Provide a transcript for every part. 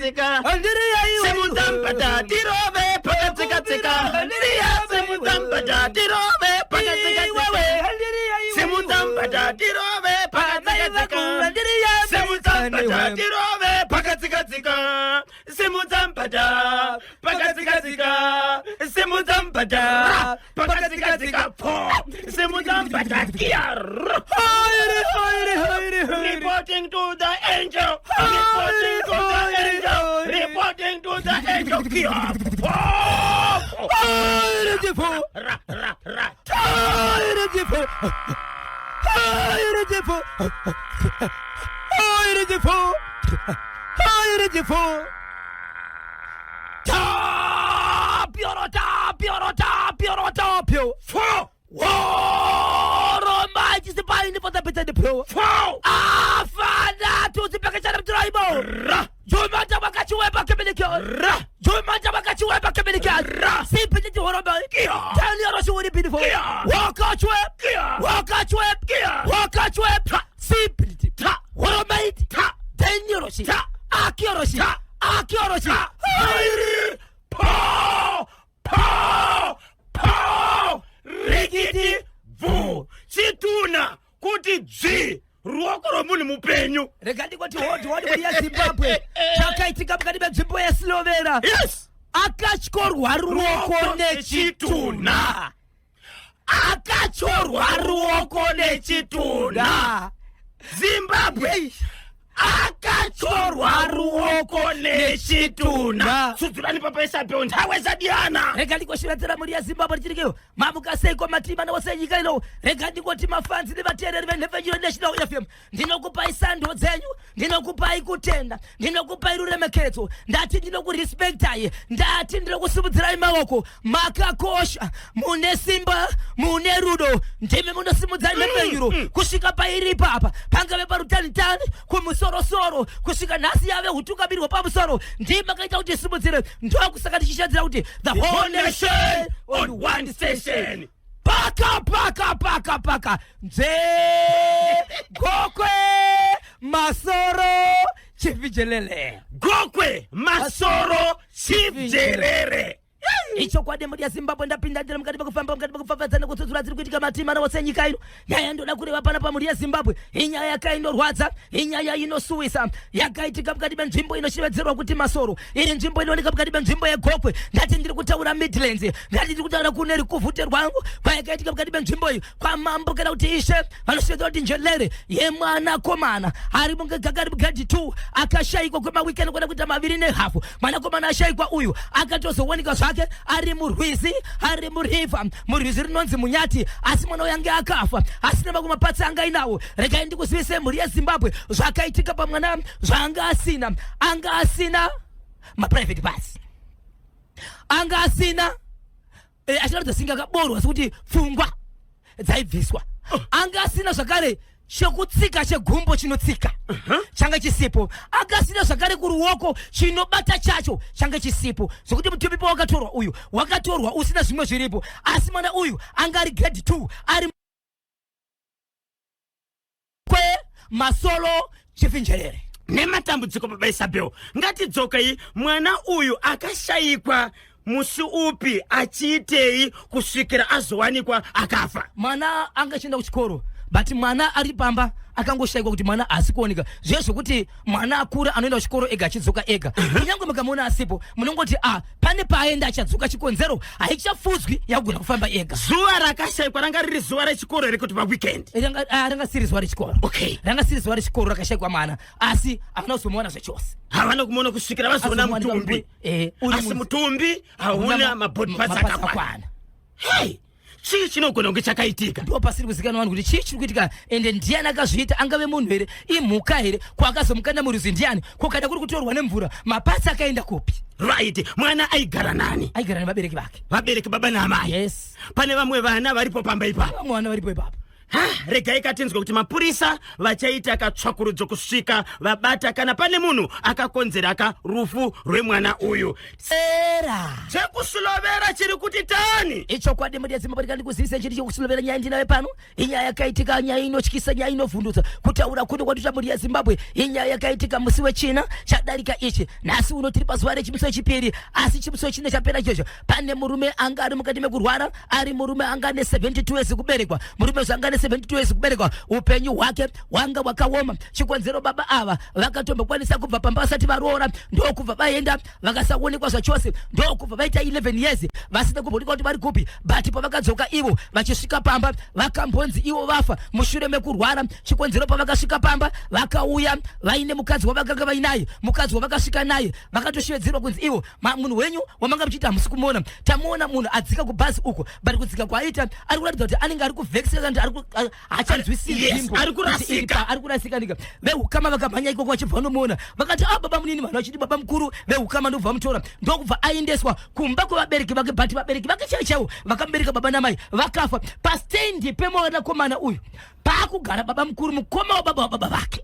Pakatsika-tsika. Simudza mbada tirove pakatsika-tsika. Simudza mbada tirove pakatsika-tsika. Simudza mbada tirove pakatsika-tsika. Simudza mbada tirove pakatsika-tsika. Simudza mbada pakatsika-tsika. Simudza mbada pakatsika-tsika. Po. Simudza mbada kia. Reporting to the angel. Reporting to the angel. Reporting to the angel. Kia. Po. Ra ra ra. Fo. Fo. Ra. Ra. Ra. Kia. Kia. Kia. Kia. Ta. Ta. Ta. Ta. Ta. Po. Po. Po. Rikiti. Bvu. Chituna kuti dzvi. Ruoko rwomunhu mupenyu. Rega ndingoti hodhi hodhi mhuri yeZimbabwe. Chakaitika mukati menzvimbo yeSilovera. Yes. Akatyorwa ruoko nechitunha. Akatyorwa ruoko nechitunha. Zimbabwe. Akatyorwa ruoko nechitunha. Sudzurani papa Isabel nthawe zadiyana. Rega ndingoshevedzera mhuri yeZimbabwe ndichirikeyo. Mamuka seiko mativi mana ose enyika ino. Rega ndingoti mafanzi nevateereri venhepfenyuro National FM. Ndinokupai sando dzenyu, ndinokupai kutenda, ndinokupai ruremekedzo. Ndati ndinokurespectai, ndati ndinokusimudzirai maoko. Makakosha, mune simba, mune rudo. Ndimi munosimudza nhepfenyuro kusvika pairi ipapa, pangave parutanitani, kumusorosoro, kusvika nhasi yave hutungamiri hwepamusoro. Ndimi makaita kuti isimudzire. Ndokusaka tichishanzira kuti the whole nation on one station. Paka paka paka paka nzve Gokwe Masoro Chief Jelele. Gokwe Masoro Chief Jelele. Ichokwadi mhuri yeZimbabwe, ndapinda ndiri mukati mekufamba, mukati mekufafadza nekutsudzura dziri kuitika mativi mana ose enyika ino. Nyaya yandoda kureva pana pamhuri yeZimbabwe inyaya yakaindorwadza, inyaya inosuwisa yakaitika mukati menzvimbo inoshevedzerwa kuti Masoro. Iri nzvimbo inooneka mukati menzvimbo yeGokwe. Ndati ndiri kutaura Midlands, ndati ndiri kutaura kune rikuvhute rwangu kwayakaitika mukati menzvimbo iyi kwamambo kana kuti ishe vanoshevedzerwa kuti Njelere yemwanakomana ari mugagari mugrade 2 akashayikwa kwemawiki anokwana kuita 2.5. Mwanakomana ashayikwa uyu akatozowanikwa zvake ari murwizi, ari muriva, murwizi rinonzi Munyati, asi mwana uyu ange akafa asina mamwe mapatsi anga ainawo. Regai ndikuzivise mhuri yeZimbabwe zvakaitika pamwana zvaanga asina. Anga asina maprivate parts, anga asina achiratidza singe akaborwa sekuti pfungwa dzaibviswa. Anga asina zvakare chekutsika chegumbo chinotsika changa chisipo. Anga asina zvakare kuruoko chinobata chacho changa chisipo, zvekuti mutumbi pawakatorwa uyu wakatorwa usina zvimwe zviripo. Asi mwana uyu anga ari grade 2 ari kwe Masolo Chief Njelele. Nematambudziko baba Isabel, ngatidzokei. Mwana uyu akashayikwa musi upi, achiitei kusvikira azowanikwa akafa? Mwana anga achienda kuchikoro, but mwana ari pamba akangoshayikwa kuti mwana haasi kuoneka. Zviye zvekuti mwana akura anoenda kuchikoro ega achidzoka ega, kunyange mukamuona asipo munongoti a pane paaenda achadzoka. Chikonzero haichafudzwi, yakugona kufamba ega. Zuva rakashayikwa ranga riri zuva rechikoro here kuti paweekend? Ranga siri zuva rechikoro. Ranga siri zuva rechikoro rakashayikwa mwana, asi havana kuzomuwana zvachose. Havana kumuona kusvikira vazoona Azomuwanikwa mutumbi. Uri Asi mutumbi hauna mabody parts akakwana. Hey, chii chinogona kunge chakaitika? Ndipo pasiri kuzikanwa vanhu kuti chii chiri kuitika, ende ndiani akazviita. Angave munhu here, imhuka here? Kwakazomukanda murwizi ndiani? Ko kana kuri kutorwa nemvura, mapatsi akaenda kupi? Right, mwana aigara nani? Aigara nevabereki vake. Vabereki baba naamai? Yes. Pane vamwe vana varipo pamba ipapo? Vamwe vana varipo ipapo. Ha, regai katinzwe kuti mapurisa vachaita katsvakurudzo kusvika vabata kana pane munhu akakonzera ka rufu rwemwana uyu. Era. Chekusulovera chiri kuti tani. Ichokwadi mhuri yeZimbabwe rega ndikuzivise chiri chekusulovera nyaya ndinayo pano. Inyaya yakaitika, nyaya inotyisa, nyaya inovhundutsa. Kutaura kuno kwatoita mhuri yeZimbabwe, inyaya yakaitika musi weChina chadarika ichi. Nhasi uno tiri pazuva rechimusi wechipiri, asi chimusi wechina chapera ichocho. Pane murume anga ari mukati mekurwara, ari murume anga ane 72 years kuberekwa. Murume uyu anga ane 72 years kuberekwa, upenyu hwake hwanga hwakaoma. Chikonzero baba ava vakatombokwanisa kubva pamba vasati varoora, ndokubva vaenda vakasaonekwa zvachose, ndokubva vaita 11 years vasina kumboonekwa kuti vari kupi. But pavakadzoka ivo vachisvika pamba vakambonzi ivo vafa mushure mekurwara. Chikonzero pavakasvika pamba vakauya vaine mukadzi wavakanga vainaye, mukadzi wavakasvika naye vakatoshevedzerwa kunzi ivo munhu wenyu wamanga muchiita hamusi kumuona, tamuona munhu adzika kubhazi uko, but kudzika kwaaita ari kuratidza kuti anenge ari kuvhekiseka kana kuti haachanzwisisi Yes, nzvimbo ari kurasika. kuti iri ari kurasika ndika vehukama vakamhanya ikoko vachibva vanomuona vakati a ah, baba munini vanhu vachiti baba mukuru vehukama ndokubva vamutora ndokubva aendeswa kumba kwevabereki vake but vabereki vake chaivo chaivo vakamubereka baba namai vakafa pastendi pemwanakomana uyu paakugara baba mukuru mukoma wababa wababa vake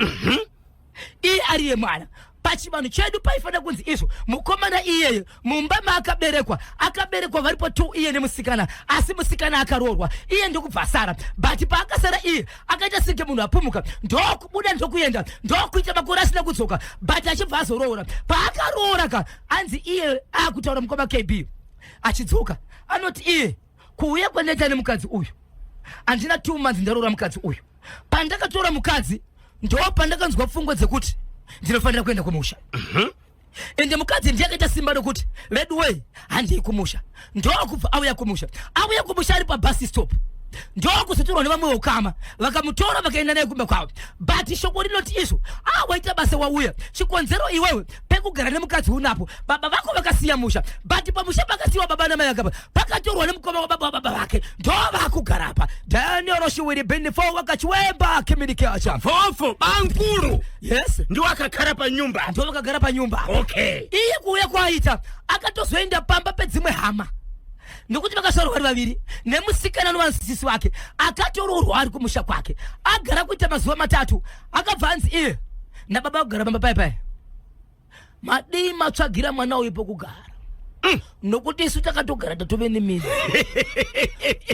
Iye ariye mwana pachivanhu chedu paifanira kunzi izvo mukomana iyeye mumba maakaberekwa akaberekwa varipo two iye nemusikana asi musikana akaroorwa iye ndokubva asara but paakasara iye akaita senge munhu apumuka ndokubuda ndokuenda ndokuita makore asina kudzoka but achibva azoroora paakaroora ka anzi iye akutaura mukoma kb achidzoka anoti iye kuuya kwandaita nemukadzi uyu handina 2 months ndaroora mukadzi uyu. Pandakatora mukadzi ndo pandakanzwa pfungwa dzekuti ndinofanira kuenda kumusha. Ende mukadzi ndiye akaita simba rokuti veduwei handei kumusha. Ndokubva auya kumusha, auya kumusha ari pabus stop, ndokuzotorwa nevamwe ukama vakamutora vakaenda naye kumba kwavo. But shoko rinoti izvo ah, waita basa wauya, chikonzero iwewe pekugara nemukadzi unapo, baba vako vakasiya musha, but pamusha pakasiyiwa baba namai vakapa pakatorwa nemukoma wababa wababa vake ndovakugara apa. Daniel Shuwiri Benifo wakachiwemba kimilikeacha Fofo bankuru yes ndiwo akagara panyumba. Ndo vakagara panyumba. Iye kuuya kwaaita akatozoenda pamba pedzimwe hama nekuti vakasvarwa vari vaviri nemusikana anova sisi wake akatoroorwa ari kumusha kwake. Agara kuita mazuva 3 akabva anzi iye nababa kugara pamba paya paya madii matsvagira mwana uyu pokugara, nokuti isu takatogara tatove nemidzi.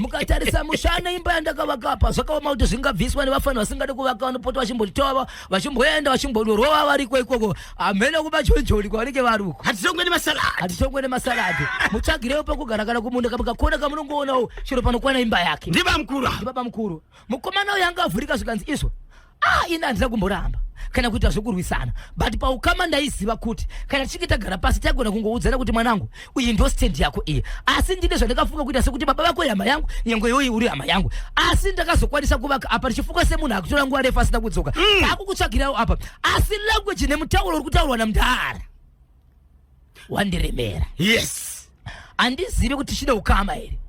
Mukatarisa mushana imba yandakavaka apa zvakaoma kuti zvingabviswa nevafana vasingade kuvaka, vanopota vachimbotitora vachimboenda vachimbodorova variko ikoko hamene kumajonjoni kwavanenge vari uko. Hatitongwe nemasaladi. Hatitongwe nemasaladi. Mutsvagirewo pokugara kana kumunda kamukakona kamunongoonawo chero panokwana imba yake. Ndibamukuru. Ndibaba mukuru. Mukomana uyu anga avhurika zvikanzi izvo ah, ini handina kumboramba kana kuita zvekurwisana, but paukama ndaiziva kuti kana tichinge tagara pasi tagona kungoudzana kuti mwanangu iyi ndo stand yako iyi, asi ndine zvandakafunga kuita sekuti baba vako hama yangu, nyengo iyoyi uri hama yangu, asi ndakazokwanisa kuvaka apa ndichifunga semunhu akutora nguva refu asina kudzoka, takukutsvagirawo apa, asi language nemutauro uri kutaurwa namudhara wandiremera. Handizivi kuti chine ukama here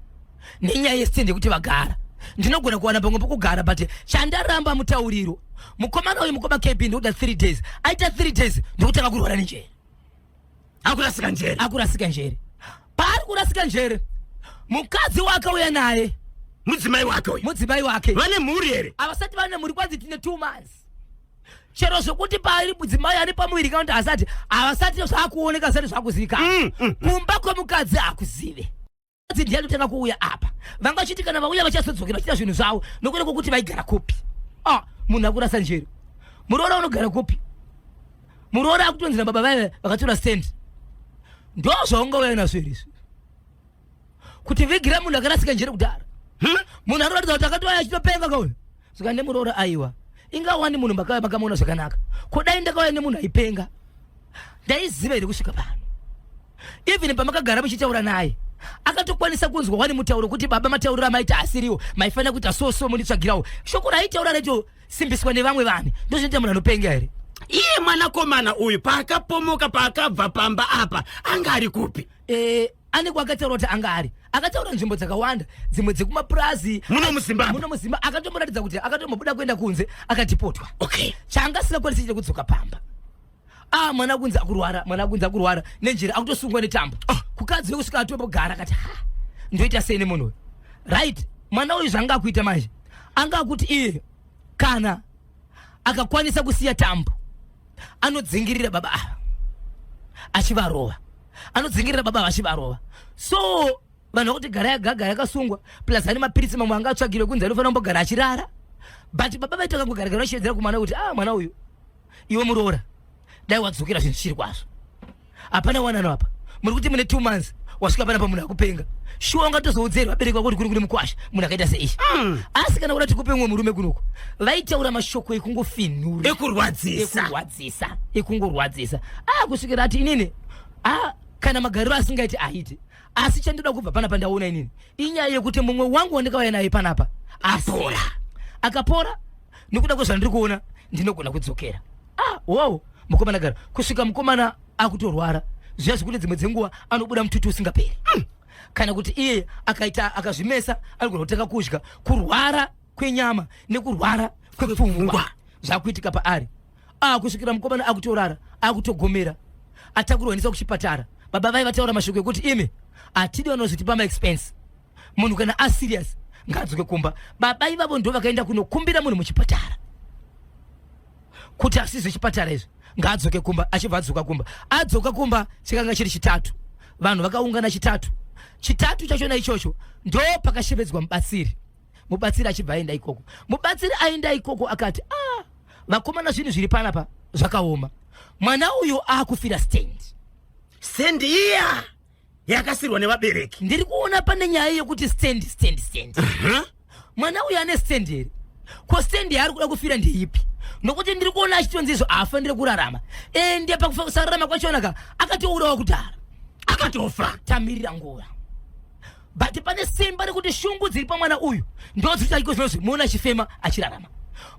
nenyaya yestand yekuti vagara ndinogona kuwana pamwe pokugara, but chandaramba mutauriro mukomana uyu. Mukoma KB, ndikuda 3 days, aita 3 days ndikutanga kurwara nenjere. Akurasika njere. Akurasika njere. Paari kurasika njere, mukadzi waakauya naye, mudzimai wake uyu, mudzimai wake. Vane mhuri here? Havasati vane mhuri. Kwanzi tine 2 months chero zvokuti paari mudzimai ari pamuviri kana kuti asati havasati zvakuoneka, asati zvakuzivikanwa. Kumba kwemukadzi hakuzive. Mukadzi ndiye anotanga kuuya apa, vanga vachiti kana vauya vachazodzokera vachiita zvinhu zvavo nokuda kwokuti vaigara kupi. Ah, munhu akurasa njere, muroora unogara kupi? Muroora akutonzi nababa vaive vakatora stand. Ndo zvaungauya nazvo here izvi kuti vigira munhu akarasika njere kudhara? Munhu anoratidza kuti akatouya achitopenga kauyu. Saka nemuroora aiwa ingawani munhu makauya makamuona zvakanaka. Kudai ndakauya nemunhu aipenga ndaiziva here kusvika pano? Even pamakagara muchitaura naye akatokwanisa kunzwa wani mutauro kuti baba matauriro amaita asiriwo, maifanira kuita so so, munditsvagirawo. Shoko raitaura raitosimbiswa nevamwe vanhu. Ndozvinoita munhu anopenga here? Iye mwanakomana uyu paakapomoka, paakabva pamba apa, anga ari kupi? Ane kwakataura kuti anga ari, akataura nzvimbo dzakawanda, dzimwe dzekumapurazi. Muno muZimbabwe? Muno muZimbabwe. Akatomboratidza kuti akatombobuda kuenda kunze akadhipotwa. Chaanga asingakwanisi chete kudzoka pamba. Ah, mwana kunzi akurwara, mwana kunzi akurwara nenjira, akutosungwa netambo. Oh. Kukadzi wekusvika atombogara akati ha, ndoita sei nemunhu uyu? Right, mwana uyu zvanga akuita manje. Anga akuti iye kana akakwanisa kusiya tambo, anodzingirira baba ava achivarova, anodzingirira baba ava achivarova. So vanhu vakuti gara yagaga yakasungwa, plus ane mapiritsi mamwe anga atsvagirwe kunzi anofanira kumbogara achirara. But baba vaita kangogaragara vachishevedzera kumwana kuti, "Ah, mwana uyu, iwe muroora, dai wadzokera, zvinhu zvichiri kwazvo. Hapana wanano apa. Muri kuti mune 2 months, wasvika panapa munhu akupenga. Shuwa ungatozoudzeri vabereki vako kuti kuri kune mukwasha munhu akaita seishi? Asi kana kuda tikupe mumwe murume kunoku." Vaitaura mashoko ekungofinhura, ekurwadzisa. Ekurwadzisa, ekungorwadzisa. A kusvikira ati, "Inini, a kana magariro asingaiti aiti, asi chandoda kubva panapa ndaona inini inyaya yekuti mumwe wangu wandikauya naye panapa apora." Akapora. Nekuda kwezvandiri kuona, ndinogona kudzokera. Ah, wow, mukomana gara kusvika mukomana akutorwara zviya zvekuti dzimwe dzenguva anobuda mututu usingaperi. Kana kuti iye akaita akazvimesa, anogona kutanga kudya. Kurwara kwenyama nekurwara kwepfungwa zvakuitika paari. Ah, kusvikira mukomana akutorara, akutogomera, atakurwa endeswa kuchipatara. Baba vai vataura mashoko ekuti, "Imi, hatidi vanozvitipa maexpense. Munhu kana aserious ngaadzoke kumba." Baba ivavo ndo vakaenda kunokumbira munhu muchipatara kuti asi zvechipatara izvi, ngaadzoke kumba. Achibva adzoka kumba, adzoka kumba chikanga chiri Chitatu. Vanhu vakaungana Chitatu. Chitatu chachona ichocho ndo pakashevedzwa mubatsiri. Mubatsiri achibva aenda ikoko. Mubatsiri aenda ikoko akati, "Ah, vakomana, zvinhu zviri panapa zvakaoma. Mwana uyu akufira stand." Stand iya yakasirwa nevabereki. Ndiri kuona pane nyaya yekuti stand, stand, stand. Mwana uyu ane stand here? Ko stand yaari kuda kufira ndeipi? Nokuti ndiri kuona achitonzi izvo haafaniri kurarama, ende pakusararama kwachonaka akatourawa kudhara. Akatofa. Tamirira nguva, but pane simba rekuti shungu dziri pamwana uyu ndo dziri zvinozvi muona achifema, achirarama.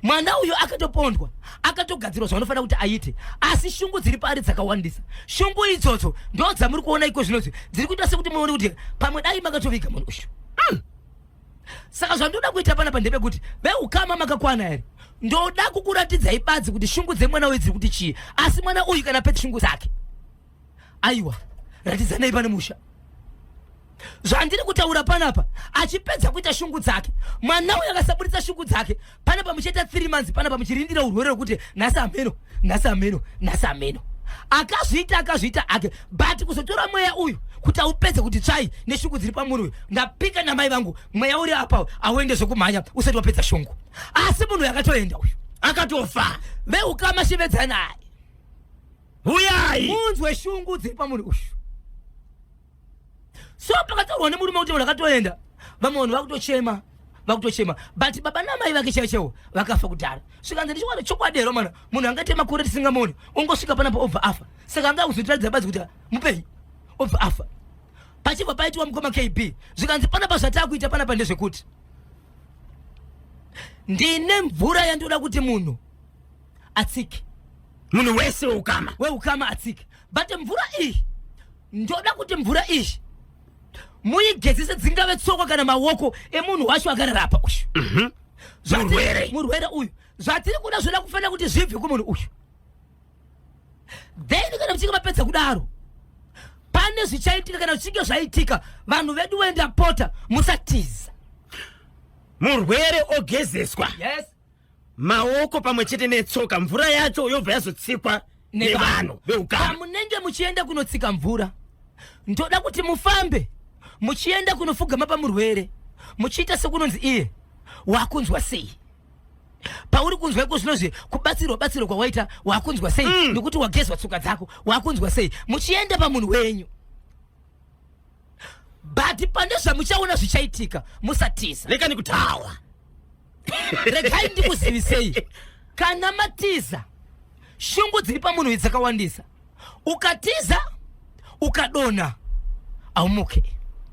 Mwana uyu akatopondwa, akatogadzirwa zvanofanira kuti aite, asi shungu dziri paari dzakawandisa. Shungu idzodzo ndo dzamuri kuona iko zvinozvi dziri kuita sekuti muone kuti pamwe dai makatoviga munhu uyu. Saka zvandoda kuita panapa ndepekuti, veukama makakwana here? Ndoda kukuratidzai badzi kuti shungu dzemwana uyu dziri kuti chii. Asi mwana uyu kana peti shungu dzake, aiwa, ratidzanai pane musha. Zvandiri kutaura panapa, achipedza kuita shungu dzake mwana uyu, akasaburitsa shungu dzake panapa, muchiita 3 months panapa muchirindira urwere rwekuti nhasi ameno, nhasi ameno, nhasi ameno. Akazviita, akazviita ake, but kuzotora mweya uyu kuti aupedze kuti tsvai neshungu dziri pamunhu uyu, ndapika namai vangu, mweya uri apa auende zvekumhanya usati wapedza shungu. Asi munhu uyu akatoenda uyu. Akatofa. Veukama, shevedzanai. Uyai. Munzwe shungu dziri pamunhu uyu. So pakataurwa nemurume kuti munhu akatoenda, vamwe vanhu vakutochema, vakutochema, but baba namai vake chaivo chaivo vakafa kudhara. Svikanzi, "Ndichiwana chokwadi here, mana munhu angaite makore tisingamuoni, ongosvika panapo obva afa?" Saka anga kuzotiratidza badzi kuti mupenyu, obva afa. Pachibva paitiwa mukoma KB, zvikanzi, "Panapa zvataakuita panapa ndezvekuti ndine mvura yandoda kuti munhu atsike." Munhu wese weukama. Weukama atsike, but mvura iyi, ndoda kuti mvura iyi muigezese, dzingave tsoka kana maoko emunhu wacho akararapa uyu. Murwere. Murwere uyu, zvatiri kuda zvoda kufanira kuti zvibve kumunhu uyu. Then kana muchinge mapedza kudaro, pane zvichaitika. Kana zvichinge zvaitika, vanhu vedu wendapota musatiza. Murwere ogezeswa maoko pamwe chete netsoka, mvura yacho yobva yazotsikwa nevanhu veukama. Pamunenge muchienda kunotsika mvura, ndoda kuti mufambe muchienda kunofugama pamurwere, muchiita sekunonzi, "Iye, wakunzwa sei? Pauri kunzwa iko zvinozvi kubatsirwa batsirwa kwawaita, wakunzwa sei? Nekuti wagezwa tsoka dzako, wakunzwa sei?" Muchienda pamunhu wenyu, but pane zvamuchaona zvichaitika, musatiza. Rekani kutawa. Regai ndikuzivisei, kana matiza, shungu dziri pamunhu idzi dzakawandisa. Ukatiza ukadonha, haumuke.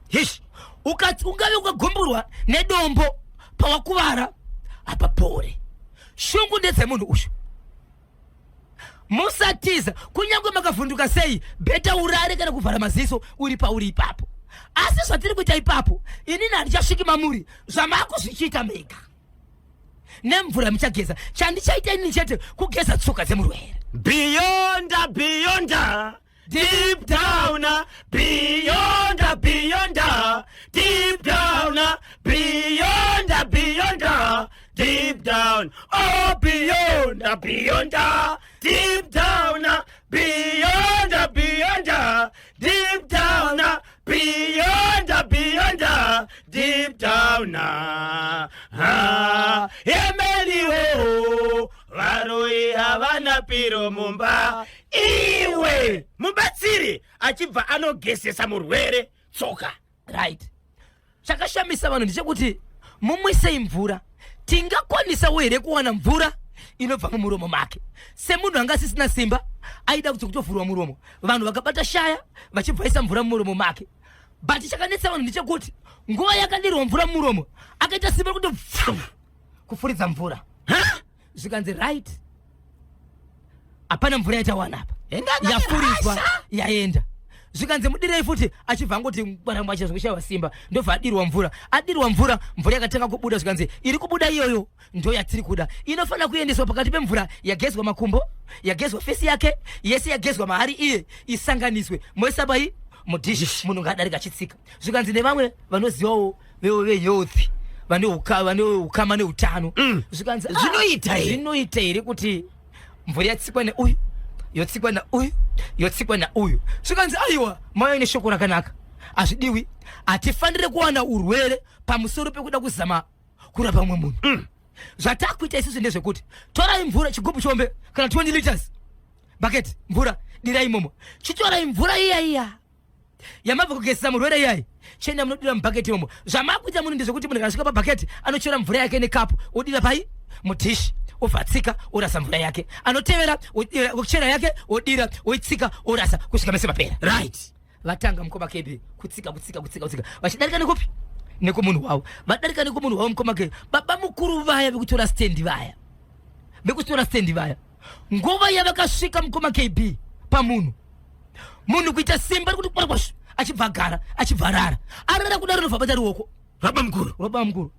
Hish. Ungave ukagumburwa nedombo, pawakuvara hapapore. Shungu ndedzemunhu uyu. Musatiza kunyange makavhunduka sei. Better urare kana kuvhara maziso uri pauri ipapo. Asi zvatiri kuita ipapo, inini handichasviki mamuri, zvamakuzvichiita mega nemvura muchageza. Chandichaita inini chete kugeza tsoka dzemurwere. Beyond, beyond, deep down, beyond, beyond, deep down, beyond, beyond. Deep down, oh beyond, beyond, deep down, beyond, beyond, deep down, beyond, beyond, deep down. Ah, emeliwo varoi havana piro mumba. Iwe mubatsiri achibva anogezesa murwere tsoka. Right, chakashamisa vanhu ndechekuti mumwisei mvura, tingakwanisawo here kuwana mvura inobva mumuromo make? Semunhu anga asisina simba, aida kuti kutovhurwa muromo, vanhu vakabata shaya vachibvaisa mvura mumuromo make. But chakanetsa vanhu ndechekuti nguva yakadirwa mvura mumuromo, akaita simba rekuti kufuridza mvura. Zvikanzi right, hapana mvura yatawana apa, yafurizwa yaenda. Zvikanzi mudirei futi, achibva angoti ngwarangwa achizoshayiwa simba, ndobva adirwa mvura. Adirwa mvura, mvura yakatanga kubuda. Zvikanzi iri kubuda iyoyo ndo yatiri kuda, inofanira kuendeswa pakati pemvura yagezwa makumbo, yagezwa face yake yese, yagezwa mahari iye, isanganiswe, moisa bai mudhishi, munhu ngaadarika achitsika. Zvikanzi nevamwe vanozivawo vehealth, vane ukama neutano, zvikanzi, "Ah, Zvinoita here?" Zvinoita here kuti mvura yatsikwa neuyu, yotsikwa nauyu, yotsikwa nauyu? Zvikanzi aiwa, mauya neshoko rakanaka, hazvidiwi, hatifaniri kuwana urwere pamusoro pekuda kuzama kurapa mumwe munhu. Zvatakuita isusu ndezvekuti torai mvura, chigubhu chombe kana 20 liters bucket, mvura dirai imomo. Chitorai mvura iya iya yamabva kugezesa murwere iyai, chienda munodira mubhaketi imomo. Zvamakuita munhu ndezvekuti munhu kana asvika pabhaketi, anochera mvura yake nekapu, odira pai mudhishi, obva atsika, orasa mvura yake. Anotevera ochera yake, odira, oitsika, orasa, kusvika mese mapera. Vatanga mukoma KB kutsika, kutsika, kutsika, kutsika, vachidarika nekupi? Nekumunhu wavo. Vadarika nekumunhu wavo, mukoma KB, baba mukuru vaya vekutora stendi vaya, vekutora stendi vaya, nguva yavakasvika, mukoma KB, pamunhu, munhu kuita simba rekuti kwakwashu, achibva agara, achibva arara. Arara kudaro, nobva abata ruoko Baba mukuru. Rwababa mukuru.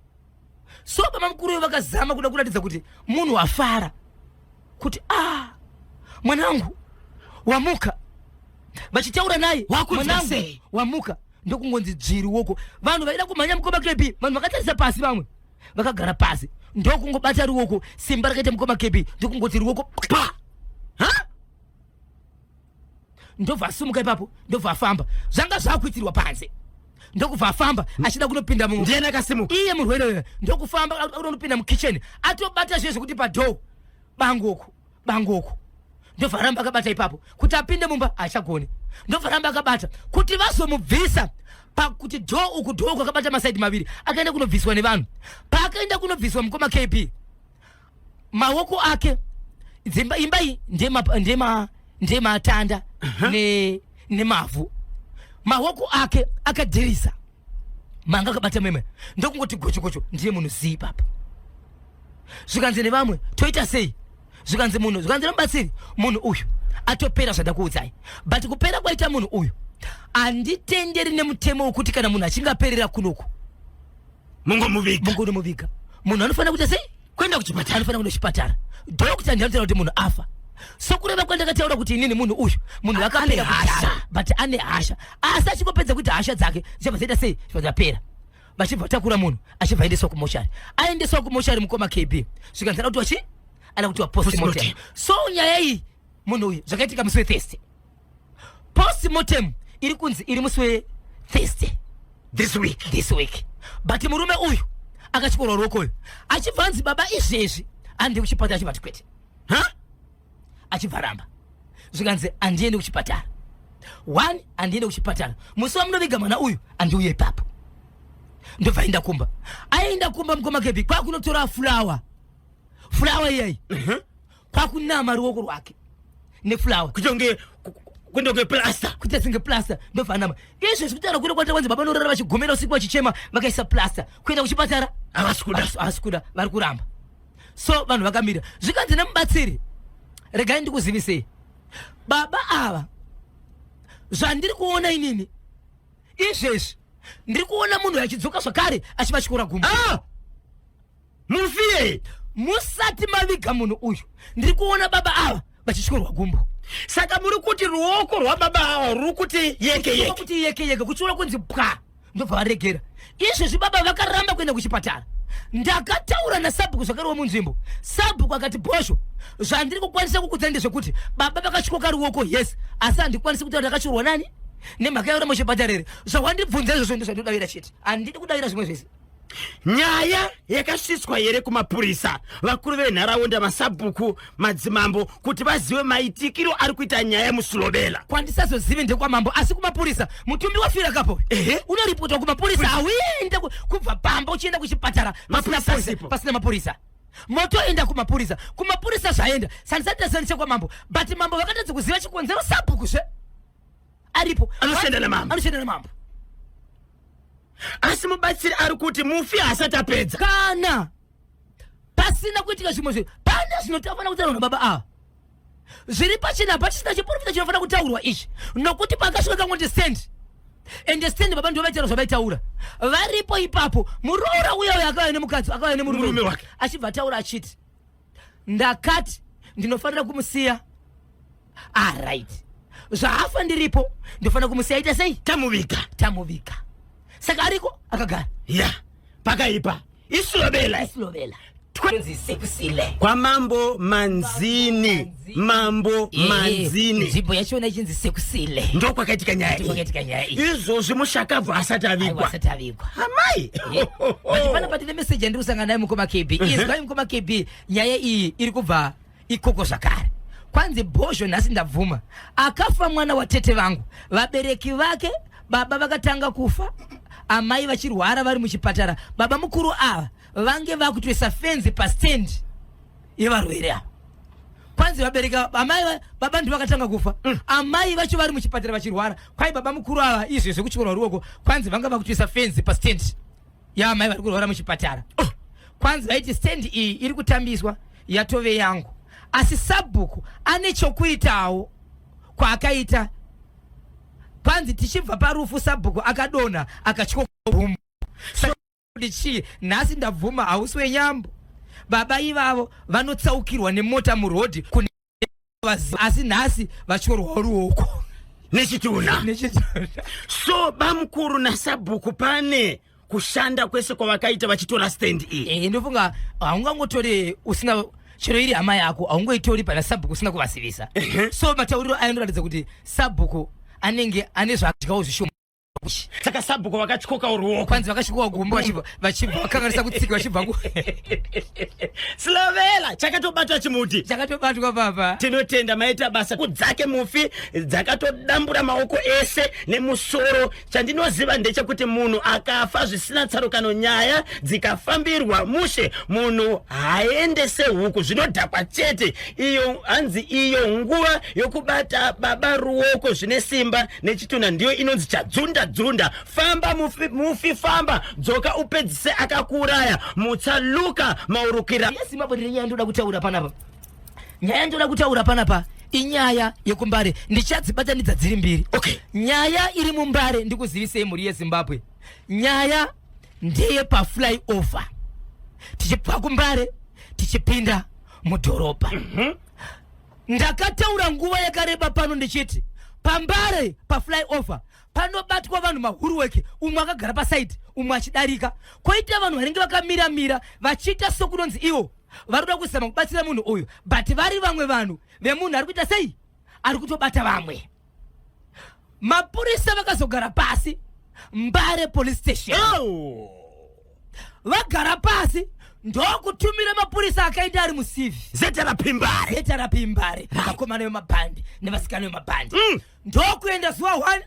So baba mukuru vakazama kuda kuratidza kuti munhu afara, kuti a ah, mwanangu wamuka, vachitaura naye. Wakunzwa "Mwanangu, sei?" wamuka. Ndokungonzi dzvi ruoko. Vanhu vaida kumhanya, mukoma KB, vanhu vakatarisa pasi, vamwe vakagara pasi, ndokungobata ruoko. Simba rakaita mukoma KB, ndokungoti ruoko pa. Ha? Ndobva asumuka ipapo, ndobva afamba. Zvanga zvakuitirwa panze, ndokubva afamba achida kunopinda mu Ndiani akasimuka? Iye murwere uyo. Ndokufamba unopinda mukitchen, atobata zviye zvekuti padoor, bangoku bangoku, ndobva aramba akabata ipapo. Kuti apinde mumba haachagoni, ndobva aramba akabata kuti vazomubvisa pakuti door uku, door uku, akabata masaidi maviri. Akaenda kunobviswa nevanhu. Paakaenda kunobviswa, mukoma KB, maoko ake, dzimba, imba iyi ndematanda nemavhu, maoko ake akadhirisa manga akabata meme, ndokungoti gocho gocho, ndiye munhu zii papa. Zvikanzi nevamwe, toita sei? Zvikanzi munhu, zvikanzi nemubatsiri, munhu uyu atopera zvada kuudzai, but kupera kwaita munhu uyu handitenderi nemutemo wekuti kana munhu achinge aperera kunoku, Mungomuviga. Mungonomuviga. Munhu anofanira kuita sei? Kuenda kuchipatara. Anofanira kuenda kuchipatara. Doctor ndiye anotaura kuti munhu afa. Sokureva kwandakataura kuti inini munhu uyu, munhu akapera Ane hasha. kudhara, but ane hasha, asi achingopedza kuita hasha dzake, zichabva dzaita sei? Zibva dzapera. Vachibva vatakura munhu, achibva aendeswa kumochari. Aendeswa kumochari, mukoma KB, zvikanzi ada kuti wachi ada kuti wapostmortem. Postmortem. So nyaya iyi, munhu uyu, zvakaitika musi weThursday, postmortem iri kunzi iri musi weThursday this week. This week. But murume uyu akatyorwa ruoko uyu, achibva anzi baba izvezvi andi kuchipatara, achibva ati kwete. Ha? Achibva ramba. Zvikanzi handiendi kuchipatara, one, handiende kuchipatara. Musi wamunoviga mwana uyu andiuye ipapo. Ndobva aenda kumba. Aenda kumba, mukoma KB, kwakunotora fulawa, fulawa iyai, kwakunama ruoko rwake nefulawa. Kutonge kutonge plaster. Kuita senge plaster. Ndobva anama. Izvezvi kutaura kuri kwati kwanzi baba norara vachigomera usiku vachichema, vakaisa plaster. Kuenda kuchipatara Havasi kuda. Havasi kuda, vari kuramba. So vanhu vakamira. Zvikanzi nemubatsiri, regai ndikuzivisei, baba ava, zvandiri kuona inini izvezvi, ndiri kuona munhu achidzoka zvakare achivatyora gumbo. Ah! Mufiye. Musati maviga munhu uyu, ndiri kuona baba ava vachityorwa gumbo. Saka muri kuti ruoko rwababa ava ruri kuti yeke yeke? Kuti yeke yeke, kuchiona kunzi pwa, ndobva varegera. Izvezvi baba vakaramba kuenda kuchipatara. Ndakataura nasabhuku zvakare wemunzvimbo. Sabhuku akati, "Bhosho, zvandiri kukwanisa kukudza ndezvekuti baba vakatyoka ruoko, yes, asi handikwanisi kutaura ndakatyorwa nani nemhaka yaura muchipatara here. Zvawandibvunza izvozvo ndozvandinodavira chete, handidi kudavira zvimwe zvese." Nyaya yakasvitswa here kumapurisa, vakuru venharaunda, masabhuku, madzimambo, kuti vazive maitikiro ari kuita nyaya muSilobela? Kwandisazozive ndekwamambo, asi kumapurisa mutumbi wafira kapo unoripotwa kumapurisa. Hauende kubva pamba uchienda kuchipatara pasina Mapurisa asipo. Pasina mapurisa. Motoenda kumapurisa. Kumapurisa zvaenda, sandisati taziva kwamambo, but mambo vakatadza kuziva chikonzero. Sabhuku zve aripo. Anoshanda namambo. Anoshanda namambo. Asi mubatsiri ari kuti mufi haasati apedza. Kana pasina kuitika zvimwe zvinhu, pane zvinotofanira kutaurwa nababa ava zviri pachena, pachisina chiprofita chinofanira kutaurwa izvi, nokuti pakasvika kangoti stand ende stand, baba ndivo vaitaura zvavaitaura varipo ipapo. Muroora uya uyo akauya nemukadzi, akauya nemurume Murume wake. Achibva ataura achiti, "Ndakati ndinofanira kumusiya alright, zvaafa ndiripo, ndinofanira kumusiya aita sei?" Tamuviga. Tamuviga. Saka ariko akagara. Ya, pakaipa, iSilobela. Isilovela sekusile. Kwamambo Manzini, Mambo Manzini. Nzvimbo yachona ichinzi Sekusile. Ndokwakaitika nyaya iyi. Kwakaitika nyaya iyi. Izvozvi mushakabvu asati Aiwa, avigwa. asati avigwa. Amai. But pana patine meseji yandiri kusangana nayo, mukoma KB. Izwai, mukoma KB, nyaya iyi iri kubva ikoko zvakare. Kwanzi, "Bhozho, nhasi ndabvuma, akafa mwana watete vangu. Vabereki vake, baba vakatanga kufa amai vachirwara vari muchipatara. Baba mukuru ava vange vakutoisa fenzi pastendi yevarwere ava." Kwanzi vabereki amai baba ndivo vakatanga kufa, amai vacho vari muchipatara vachirwara. Kwai baba mukuru ava izvi zvekutyorwa ruoko, kwanzi vanga vakutoisa fenzi pastendi yaamai vari kurwara muchipatara. Oh, kwanzi vaiti stendi iyi iri kutambiswa, yatove yangu, asi sabhuku ane chokuitawo kwaakaita. Kwanzi tichibva parufu, sabhuku akadonha akatyoka gumbo. Kuti chii? Nhasi ndabvuma, hausi wenyambo. Baba ivavo vanotsaukirwa nemota murodhi kune vaziva, asi nhasi vatyorwawo ruoko nechitunha. Nechitunha. So bamukuru nasabhuku pane kushanda kwese kwavakaita vachitora stand iyi. Ndofunga haungangotori usina, chero iri hama yako, haungoitori pana sabhuku usina kuvazivisa. So matauriro aya anoratidza kuti sabhuku anenge ane zvadyawo zvishoma. Saka sabhuku vakatyokawo ruoko. Kwanzi vakasvikawo gumbo vachibva vakanganisa kutsika vachibva ku Slovela chakatobatwa chimuti. Chakatobatwa, baba. Tinotenda, maita basa. Kudzake mufi dzakatodambura maoko ese nemusoro. Chandinoziva ndechekuti munhu akafa zvisina tsarukano, nyaya dzikafambirwa mushe, munhu haende sehuku, zvinodhakwa chete. Iyo hanzi iyo nguva yokubata baba ruoko zvine simba nechitunha ndiyo inonzi chadzunda dzunda. Famba mufi, mufi famba, dzoka upedzise akakuuraya. Mutsa Luka Maurukira. YeZimbabwe, ndine nyaya ndoda kutaura panapa. Nyaya ndoda kutaura panapa inyaya yekuMbare. Ndichadzibatanidza dziri mbiri. Nyaya iri muMbare, ndikuzivisei, mhuri yeZimbabwe, nyaya ndeye pafly over tichibva kuMbare tichipinda mudhorobha. Ndakataura nguva yakareba pano ndichiti paMbare pafly over panobatwa vanhu mahuruweke, umwe akagara pasaidi, umwe achidarika, kwoita vanhu vanenge vakamira-mira vachiita sokunonzi ivo vari kuda kuzama kubatsira munhu uyu, but vari vamwe vanhu vemunhu ari kuita sei, ari kutobata vamwe. Mapurisa vakazogara pasi, Mbare Police Station. Vagara pasi ndokutumira mapurisa akaenda ari muCV. ZRP Mbare. ZRP Mbare, vakomana vemabhandi nevasikana vemabhandi. Ndokuenda zuva 1,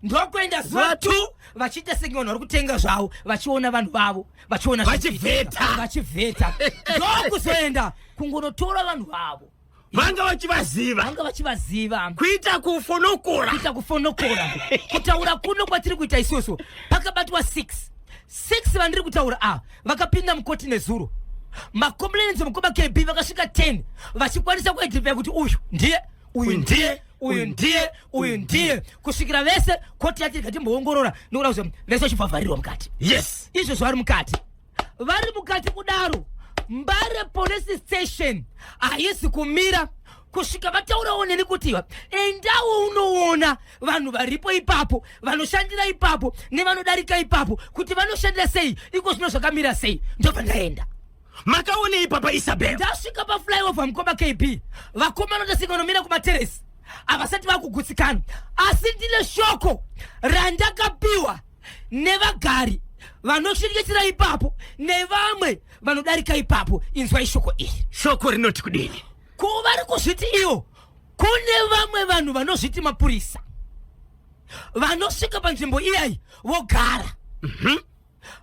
ndokuenda zuva Zuva 2, vachiita senge vanhu vari kutenga zvavo, vachiona vanhu vavo, vachiona Vachivheta. Vachivheta, ndokuzoenda kungonotora vanhu vavo. Vanga vachivaziva. Vanga vachivaziva. Kuita kufonokora. Kuita kufonokora. Kutaura kuno kwatiri kuita isusu, pakabatwa 6 6 vandiri kutaura ava vakapinda mukoti nezuro. Macomplaints, mukoma KB, vakasvika 10 vachikwanisa kuidentify kuti uyu ndiye uyu, ndiye uyu, ndiye uyu, ndiye, kusvikira vese koti yati ngatimboongorora nokuda kuti vese vachibvavharirwa mukati. Izvozvo vari mukati, vari mukati kudaro, Mbare Police Station haisi kumira. Kusvika vataurawo neni kuti endawo unoona vanhu varipo ipapo, vanoshandira ipapo nevanodarika ipapo, kuti vanoshandira sei iko zvino, zvakamira sei. Ndobva ndaenda. Makaonei papa Isabel? Ndasvika paflyover, mukoma KB, vakomana ndasvika vanomira kumateresi, havasati vakugutsikana. Asi ndine shoko randakapiwa nevagari vanosvikisira ipapo nevamwe vanodarika ipapo. Inzwai shoko iri. Shoko rinoti kudini? Ko vari kuzviti ivo kune vamwe vanhu vanozviti mapurisa vanosvika panzvimbo iyai vogara,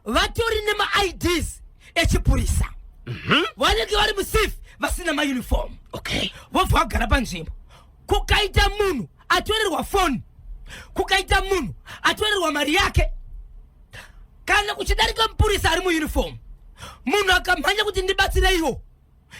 vatori nemaIDs echipurisa, vanenge vari musafe vasina mauniform, vobva vagara panzvimbo. Kukaita munhu atorerwa foni, kukaita munhu atorerwa mari yake, kana kuchidarika mupurisa ari muuniform, munhu akamhanya kuti ndibatsireiwo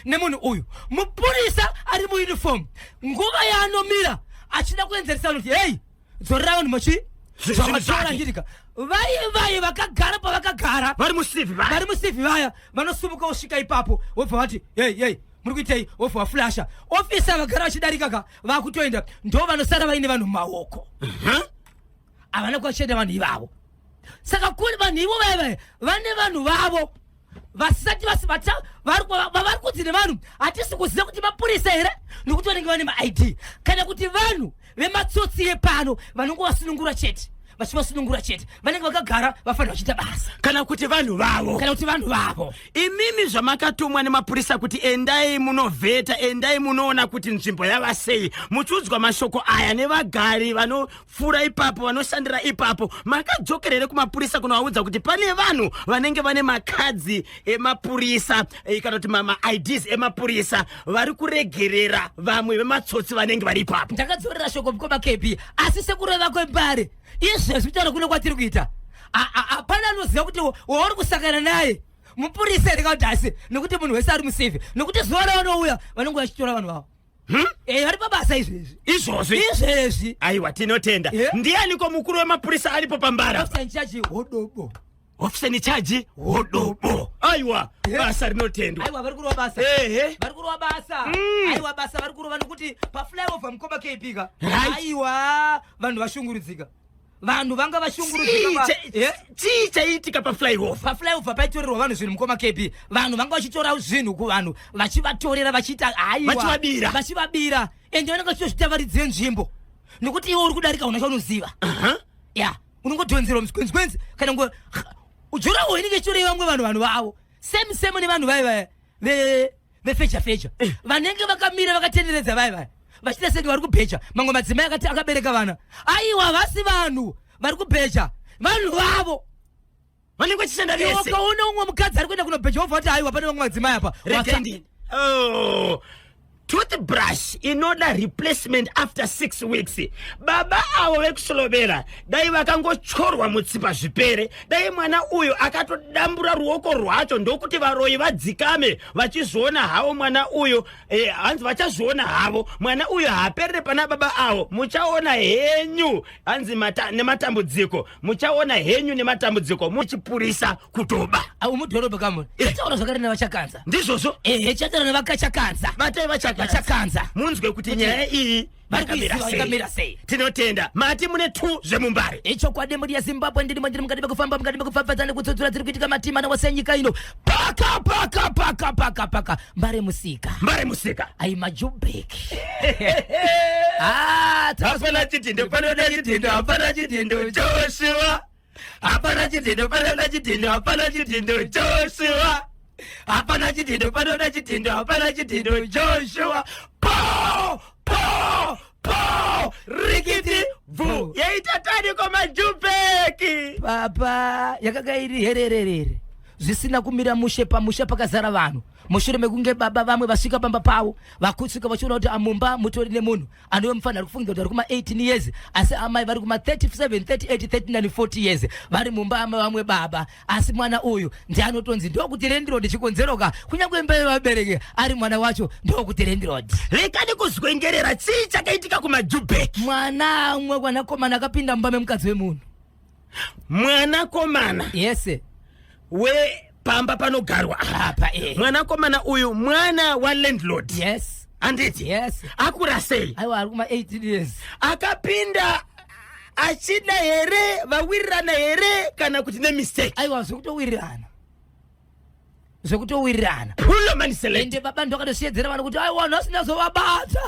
nemunhu uyu, mupurisa ari muuniform nguva yaanomira achida kuenzeresa vanhu kuti, "Hei, dzorera vanhu machi Zvinhu zvavatora." zvake. Ndirika vai vai vakagara pavakagara, vari musivi vaya, vari musivi vaya, vanosumuka vosvika ipapo, vobva vati, "Hei, hei, muri kuitei?" Vobva vaflasha. Ofisa vagara vachidarika ka, vakutoenda, ndo vanosara vaine vanhu mumaoko. Havana kuvachienda vanhu ivavo. Saka kuri vanhu ivo vaya vaya vane vanhu vavo vasati vavari kunzi nevanhu, hatisi kuziva kuti mapurisa here, nokuti vanenge vane maID, kana kuti vanhu vematsotsi epano vanongovasunungura chete, vachivasunungura chete, vanenge vakagara vafanira vachiita basa. Kana kuti vanhu vavo. Kana kuti vanhu vavo. Imimi zvamakatumwa nemapurisa kuti endai munovheta, endai munoona kuti nzvimbo yava sei, muchiudzwa mashoko aya nevagari vanopfuura ipapo, vanoshandira ipapo, makadzokerere kumapurisa kunovaudza kuti pane vanhu vanenge vane makadzi emapurisa, kana kuti maIDs emapurisa, vari kuregerera vamwe vematsotsi vanenge vari ipapo? Ndakadzorera shoko, mukoma KB, asi sekureva kwembare izvezvi, kutaura kuno kwatiri kuita, hapana anoziva kuti wauri kusangana naye mupurisa here kana kuti asi, nekuti munhu wese ari musivi, nekuti zuva ravanouya vanonge vachitora vanhu vavo. Vari pabasa izvezvi. Izvozvi? Izvezvi. Aiwa, tinotenda. Ndianiko mukuru wemapurisa aripo pambara? Officer in charge Hodobo. Officer in charge Hodobo, aiwa, basa rinotendwa. Aiwa, vari kurova basa. Vari kurova basa. Aiwa, basa vari kurova, nokuti paflyover, mukoma KB ka, aiwa, vanhu vashungurudzika, vanhu vanga vashungurudzika. Chii chaiitika paflyover? Paflyover paitorerwa vanhu zvinhu, mukoma KB. Vanhu vanga vachitora zvinhu kuvanhu, vachivatorera, vachiita, aiwa, Vachivabira. Vachivabira, ende vanenge vachitozvita varidzi venzvimbo, nekuti iwe uri kudarika una chaunoziva. Ya, unongodhonzerwa muswenzwenzi kana ngo jurawo inenge ichitorei vamwe vanhu, vanhu vavo. Same same nevanhu vai vaya vefeja feja vanenge vakamira vakatenderedza vai vaya vachiita senge vari kubheja mamwe madzimai akati akabereka vana. Aiwa, vasi vanhu vari kubheja, vanhu vavo. Vanenge vachishanda vese. Ukaona umwe mukadzi ari kuenda kunobheja, wobva vati, "Aiwa, pane vamwe madzimai apa." Regendi. Oh. Toothbrush inoda replacement after 6 weeks. Baba avo vekusolovera, dai vakangotyorwa mutsipa zvipere. Dai mwana uyu akatodambura ruoko rwacho, ndokuti varoyi vadzikame vachizviona havo. Mwana uyu, hanzi vachazviona havo. Mwana uyu haaperere pana baba avo, muchaona henyu. Hanzi nematambudziko, muchaona henyu nematambudziko, muchipurisa kutoba. Au mudhorobha kamwe chataura zvakare nevachakanza. Ndizvozvo. Ehe, chataura nevakachakanza. Batai vachakanza. Vachakanza. Munzwe kuti nyaya iyi vari yakamira kuiziva sei. Yakamira sei. Tinotenda. Mati mune 2 zvemumbare. Ichokwadi, mhuri yeZimbabwe, ndirimo, ndiri mukati mekufamba, mukati mekupfapfadza nekutsudzura dziri kuitika matima nawose nyika ino. Paka paka paka paka paka Mbare musika. Mbare musika. Ai, majubheki. Ah, Hapana chidhindo panoda chidhindo, hapana chidhindo Joshua, hapana chidhindo panoda chidhindo, hapana chidhindo Joshua, hapana chidhindo panoda chidhindo, hapana chidhindo Joshua. Po po po, rikiti bvu, yaita tani kwamajubheki. Papa yakanga iri herererere, zvisina kumira mushe. Pamusha pakazara vanhu mushure mekunge baba vamwe vasvika pamba pavo, vakusvika vachiona kuti amumba mutori nemunhu anove mufanira ari kufungira kuti ari kuma-18 years, asi amai vari kuma-37, 38, 39, 40 years vari mumba ama vamwe baba. Asi mwana uyu ndianotonzi ndokuti landlord chikonzeroka, kunyange imba yevabereki ari mwana wacho ndokuti landlord. Rekani kuzwengerera, chii chakaitika kumajubheki? Mwana umwe mwanakomana akapinda mumba memukadzi wemunhu. Mwanakomana wepamba panogarwa apa mwanakomana uyu mwana walandlord. Yes. Handiti? Yes. Akura sei? Aiwa, ari kuma 18 years. Akapinda achida here, vawirirana here, kana kuti nemistake? Aiwa, zvekutowirirana, zvekutowirirana. Pulo man select. Ende baba ndo akatosheedzera vanhu kuti aiwa, nhasi ndazovabata.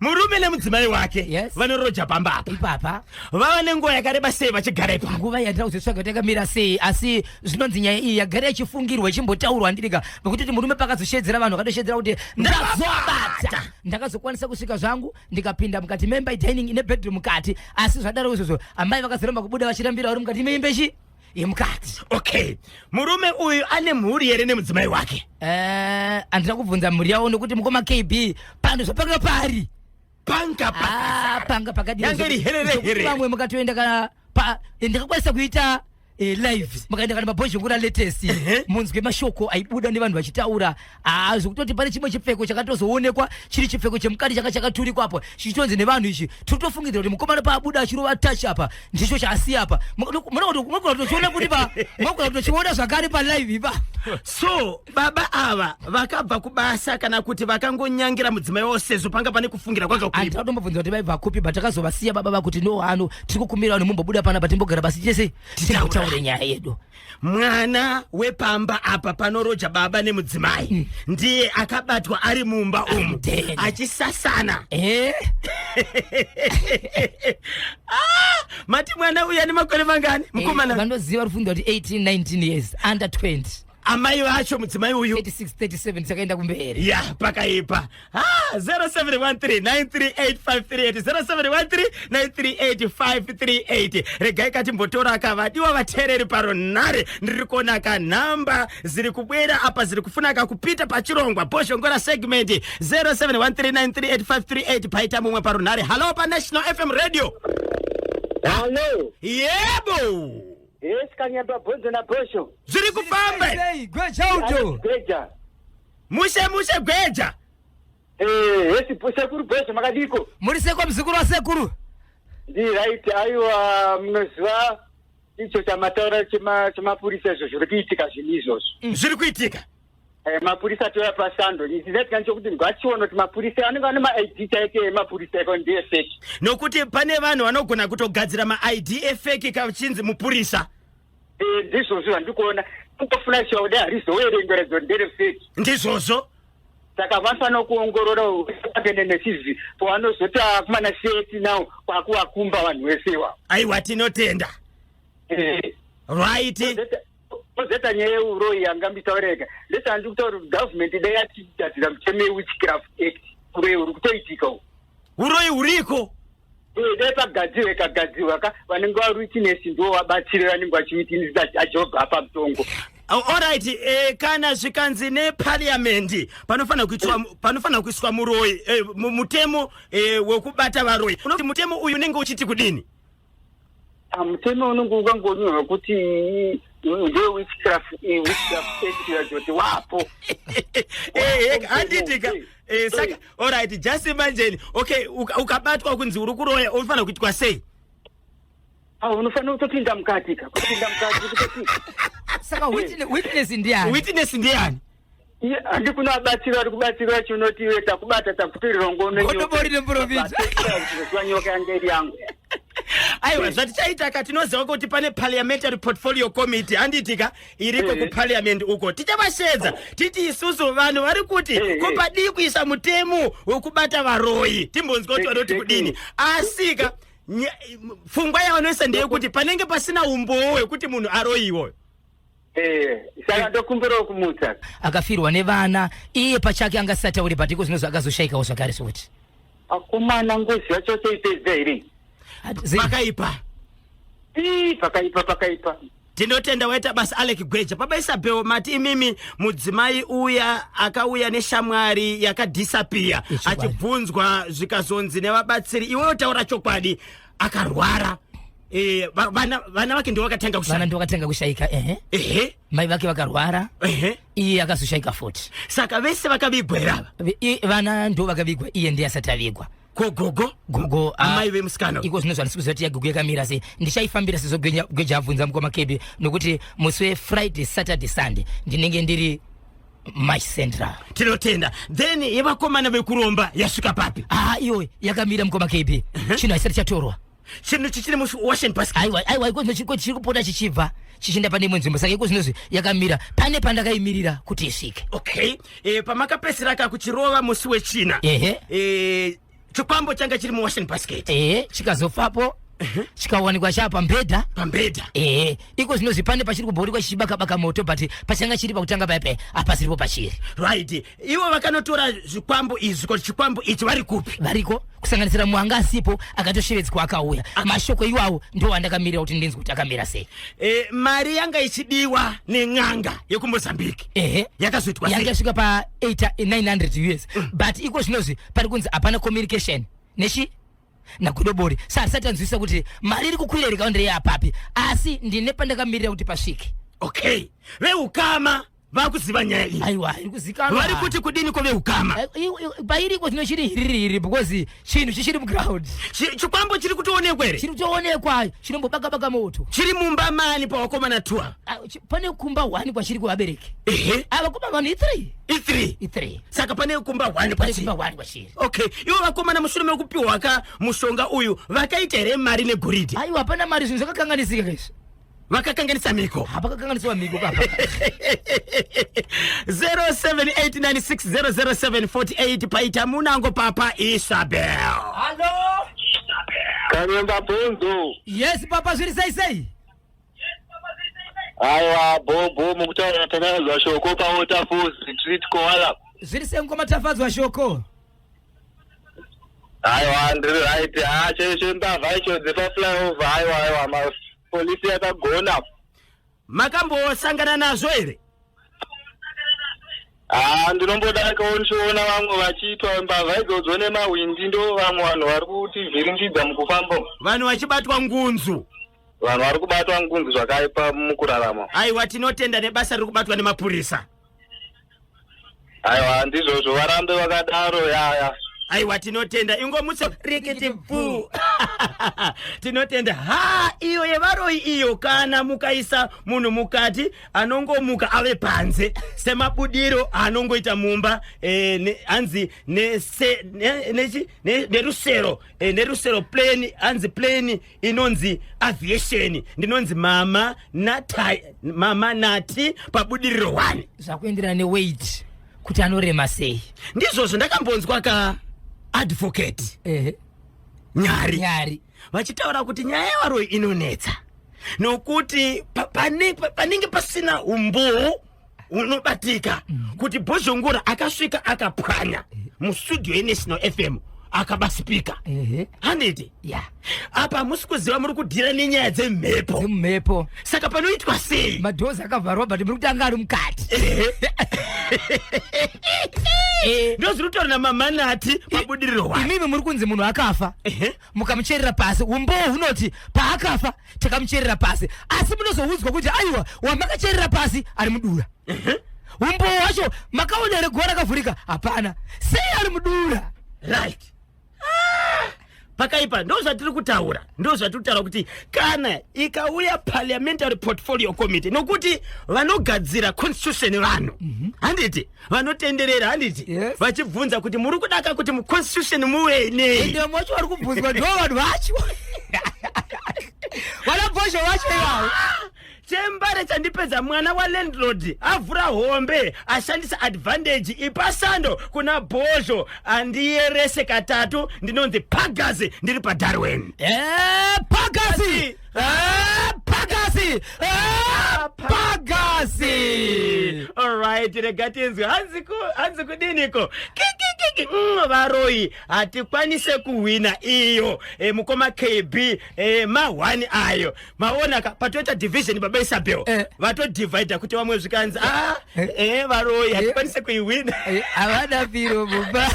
Murume nemudzimai wake vanoroja pamba apa. Ipapa. Vava nenguva yakareba sei vachigara ipapa? Nguva yandira kuzotsvaga kuti yakamira sei, asi zvinonzi nyaya iyi yagara ichifungirwa, ichimbotaurwa, handirika, nekuti kuti murume pakazosheedzera vanhu akatoshedzera kuti ndazobata. Ndakazokwanisa kusvika zvangu, ndikapinda mukati memba, idining ine bedroom mukati, asi zvadaro izvozvo amai vakazoramba kubuda, vachirambira vari mukati meimba ichi yemukati. Okay, murume uyu ane mhuri here nemudzimai wake? Handina kubvunza mhuri yavo nekuti mukoma KB, pano zvapanga pari panga Ah, panga pakadii? Yange iri herere herere. Vamwe mukatoenda kana pa ndakakwanisa kuita live, mukaenda kana pabhozhongora latest, munzwe mashoko aibuda nevanhu vachitaura. Ah, zvekutoti pane chimwe chipfeko chakatozoonekwa chiri chipfeko chemukati changa chakaturikwa apo, chichitonzi nevanhu ichi tiri kutofungidzira kuti mukomana paabuda achirova touch apa ndicho chaasiya apa. Munogona kutochiona kuti pa munogona kutochiona zvakare palive ipa. So baba ava vakabva kubasa kana kuti vakangonyangira mudzimai wavo, sezvo panga pane kufungira kwanga kuripo? Handina kutombobvunza kuti vaibva kupi, but takazovasiya baba vakuti no, hano tiri kukumbira vanhu mumbobuda panapa, timbogara pasi chese timbotaure nyaya yedu. Mwana wepamba apa panoroja baba nemudzimai ndiye akabatwa ari mumba umu Then. achisasana. Eh. Ah, mati mwana uyu ane makore mangani, mukomana? Vandoziva rufungira kuti 18 19 years, under 20. Amai vacho, mudzimai uyu? 36 37, takaenda kumberi. Ya, pakaipa. Ah, 0713938538, 0713938538. Regai katimbotora kavadiwa vateereri parunhare. Ndiri kuona kanhamba ziri kubwera apa, ziri kufuna kakupita pachirongwa Bhozhongora segment, 0713938538. Paita mumwe parunhare. Hallo paNational FM Radio. Hallo. Yebo. Yes, Kanyamba Bhonzo naBhosho. Zviri kufamba. Sei, Gwejauto? Gweja. Mushe mushe, Gweja. Eh, yes, sekuru Bhosho, makadiko? Muri sekwa, muzukuru wasekuru. Ndi right, aiwa, munoziva icho chamataura chemapurisa izvo zviri kuitika, zvinhu izvozvo. Zviri kuitika. Eh, mapurisa toya pasando. Ndinotika chokuti ngachiona kuti mapurisa anenge ane maID chaike emapurisa iko ndiye fake. Nokuti pane vanhu vanogona kutogadzira maID efake kachinzi mupurisa. Eh, ndizvozvo zvandikuona. Kungoflasha kudai harizowerengwa ndere fake. Ndizvozvo. Saka vanofanira kuongorora pagende nechizvi pavanozoti akumana seti nawo kwakuvakumba vanhu vese iwavo. Aiwa, tinotenda. Right. Kozoita nyaya yeuroyi yanga mbitaureka, ndesandi kutaura kuti government dai yatigadzira mutemo yewitchcraft act, uroyi huri kutoitika uku. Uroyi huriko. Eh, dai pagadzirwa, ikagadzirwa ka, vanenge vari witness ndo vabatsiri vanenge vachiwitness ajobha apa mutongo. Alright, kana zvikanzi neparliament panofanira kuiswa muroyi, mutemo wekubata varoyi, unoti mutemo uyu unenge uchiti kudini? Ah, mutemo unenge ukangonyorwa kuti ndewitchcraft, witchcraft act yachoti wapo. Handitika? Saka alright, just imagine, okay, ukabatwa kunzi uri kuroya, unofanira kuitwa sei? Ah, unofanira kutopinda mukati ka, kutopinda mukati kutoti Saka witness ndiani? Witness ndiani? Iye, handi kuna vabatsiri vari kubatsira chinoti iwe takubata, takutorera ngono. Godobori nemuprofita. Nyoka yange iri yangu. Aiwa, zvatichaita ka, tinoziva kuti pane parliamentary portfolio committee, handitika, iriko kuparliament uko. Tichavashedza titi isusu vanhu vari kuti ko padii kuisa mutemo wekubata varoyi, timbonzwa kuti vanoti kudini. Asika pfungwa yavanoisa ndeyekuti panenge pasina umbowo hwekuti munhu aroyiwo. Eh, saka ndokumbirawo kumutsa. Akafirwa nevana, iye pachake angasatauri, but iko zvinozvo akazoshayikawo zvakare sokuti Akomana, ngozi yacho toipedza here? Pakaipa. Ii, pakaipa, pakaipa. Tinotenda, waita basa, Alec Gweja. Baba Isabel, mati imimi mudzimai uya akauya neshamwari yakadisappear. Ichokwadi. Achibvunzwa zvikazonzi nevabatsiri, iwewe taura chokwadi, akarwara. Vana vake ndivo vakatanga Vana kushaya. ndo vakatanga kushayika, ehe. Mai vake vakarwara. Iye akazoshayika futi. Saka vese vakavigwa here ava? Vana ndo vakavigwa, iye ndiye asati avigwa. Ko gogo? Gogo, ah, Amai vemusikana. Iko zvino zvandisi kuziva kuti yagogo yakamira sei. Ndichaifambira sezvo Gweja abvunza mukoma Kebi, nokuti musi wefriday, Saturday, Sunday ndinenge ndiri Mash Central. Tinotenda. Then yevakomana vekuromba yasvika papi? Ah, iyoyo yakamira mukoma KB. Chinhu haisati chatorwa. Chinhu chichiri muwashing basket. Aiwa, aiwa, iko zvino chiri kupota chichibva chichienda pane imwe nzvimbo, saka iko zvinozvi yakamira pane pandakaimirira kuti isvike. Okay. Pamakapedzisira ka kuchirova musi wechina. Ehe. Chikwambo changa chiri muwashing basket. Ehe, chikazofapo chikawanikwa chaa pambedha. Pambedha. Ehe, iko zvinozvi pane pachiri kubhorekwa chichibaka-baka moto, but pachanga chiri pakutanga paya hapasiripo pachiri. Right. Ivo vakanotora zvikwambo izvi, kuti chikwambo ichi vari kupi? Variko, kusanganisira mwanga asipo akatoshevedzwa akauya. Mashoko iwawo ndo andakamirira kuti ndinzwe kuti akamira sei. Mari yanga ichidiwa nen'anga yekuMozambique. Ehe. Yakazoitwa sei? Yanga yasvika pa 900 US, but iko zvinozvi pari kunzi hapana communication nechi naGodobori, sa hatisati tanzwisisa kuti mari iri kukwira iri kaundire yapapi, asi ndine pandakamirira kuti pasvike. Okay, veukama vakuziva nyaya iyi? Aiwa, iri kuzikanwa. Vari kuti kudini ko veukama? Pairiko zvino chiri hiririhiri because chinhu chichiri muground. Chikwambo chiri kutoonekwa here? Chiri kutoonekwa, chinombobaka-baka moto. Chiri mumba mani pavakomana tua? Ah, pane kumba 1 kwachiri kuvabereki. Ehe. Vakoma vanhu i3. I3. I3. Saka pane kumba 1 Pane kwachiri. kumba 1 kwachiri. Okay, ivo vakomana mushure mekupiwa ka mushonga uyu vakaita here mari negoridhe? Aiwa, hapana mari, zvinhu zvakakanganisika kaizvi. Vakakanganisa mhiko. Hapakakanganisiwa mhiko kapa. 0789600748 paita munango papa Isabel. Hallo. Kanyemba bhonzo. Yes papa, zviri sei sei? Aiwa, bhobho, mukutaura Tafadzwa Shoko paWaterfalls Retreat, Koala. Zviri sei mukoma Tafadzwa Shoko? Aiwa, ndiri right. Ha, chembavha icho dzepaflyover, aiwa, aiwa, mapolisi yakagona. Makambosangana nazvo here? Ha, ndinombodarikawo ndichiona vamwe vachiitwa mbavha idzodzo nemahwindi, ndo vamwe vanhu vari kutivhiringidza mukufamba. Vanhu vachibatwa ngunzu. Vanhu vari kubatwa ngunzu zvakaipa mukurarama. Aiwa, tinotenda nebasa riri kubatwa nemapurisa. Aiwa, ndizvozvo, varambe vakadaro, yaya. Aiwa, tinotenda. Ingomutsa rikiti pu. Tinotenda. Ha, iyo yevaroi iyo, kana mukaisa munhu mukati anongomuka ave panze semabudiro anongoita mumba. Hanzi nerusero, nerusero plane, hanzi plane inonzi aviation. Ndinonzi mama Natai, mama Nati paBudiriro 1. Zvakuenderana neweight kuti anorema sei. Ndizvozvo, ndakambonzwa ka Advocate Nyari Nyari vachitaura kuti nyaya yevaroi inonetsa nokuti panenge pasina umboo unobatika kuti Bhozhongora akasvika akapwanya mustudio yeNational FM akaba speaker. Handiti? Ya. Apa hamusi kuziva muri kudhira nenyaya dzemhepo. Dzemumhepo. Saka panoitwa sei? Madoors akavharwa, but muri kuti anga ari mukati. Ndozviri kutaura namamanati paBudiriro 1. Imimi muri kunzi munhu akafa, mukamucherera pasi. Umboo hunoti paakafa takamucherera pasi, asi munozoudzwa kuti aiwa, wamakacherera pasi ari mudura. Umboo wacho makaona here? Guva rakavhurika hapana, sei ari mudura? Right. Ah, pakaipa. Ndo zvatiri kutaura, ndo zvatiri kutaura kuti kana ikauya Parliamentary Portfolio Committee, nokuti vanogadzira constitution vanhu, handiti vanotenderera, handiti? Yes. Vachibvunza kuti muri kudaka kuti muconstitution muve nei? Ende vamwe vacho vari kubvunzwa ndo vanhu vacho, vana Bhozho vacho ivavo. Chembare chandipedza, mwana walandlord avhura hombe ashandisa advantage. Ipa sando kuna Bhozho andiyerese katatu. Ndinonzi Pagazi, ndiri paDarwin. Pagasi. Pagasi. Pagasi. Alright, rega tinzwe hanzi kudiniko. Kikikiki, varoi hatikwanise kuhwina iyo. Mukoma KB, ma1 ayo maonaka patoita division, baba Isabel. Vatodivhaidha kuti vamwe zvikanzi a varoi hatikwanise kuihwina. Havana firo mumba.